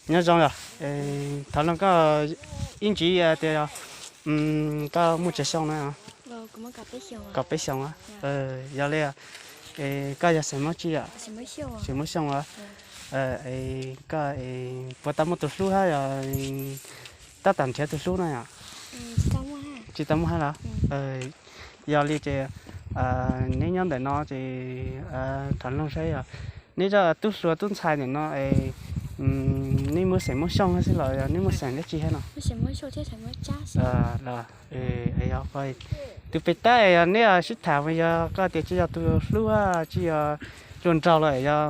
Nyob zoo yom, thov lees koj ib ntsis tias koj muaj tsawg xyoo na? Kaum peb xyoos. Yog li, koj yog xeem Hmoob tsi yom? Xeem Hmoob Xyooj os. Koj puas tau muaj tus hlub hab yog tab tom nrhiav tus hlub no yom? Tsis tau muaj hab los? Yog li ces neb nyob ntawm no ces thov lees saib yog neb zaj tub hluas tub ntxhais ntawm no es neb muaj xeem Hmoob Xyooj hab xwb los yog neb muaj xeem dab tsi hab no? Los, tus pem tab yog neb sib tham mas yog koj tias tsis yog tus hlub tsis yog hluas nraug los yog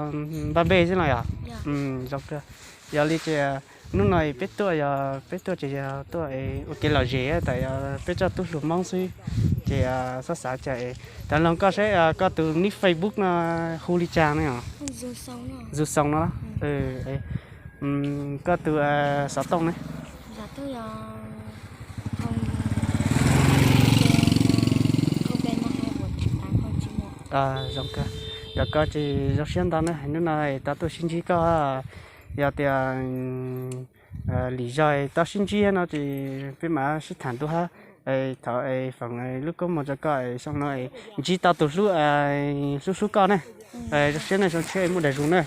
npaj npe xwb no yom? Zoo kawg. Yog li ces hnub no peb tuaj yog peb tuaj ces yog tuaj ua kev lom zem tas yog peb zaj tub hluas Hmoob xwb. Ces xob xav cas, thov lees koj saib koj tus nick Facebook no hu li cas no? Zus Xoos no. Koj tus xov tooj ne? Zoo kawg. Yog koj ces zoo siab ntau na, hnub no tau tuaj sib ntsib koj. Yog tias lim zog tau sib ntsib no ces peb mam sib tham ntu hab. Thov foom lub koob moov rau koj xyoo no ntsib tau tus hlub, hlub hlub koj ne. Zoo siab ne, zoo siab muaj dag zug na.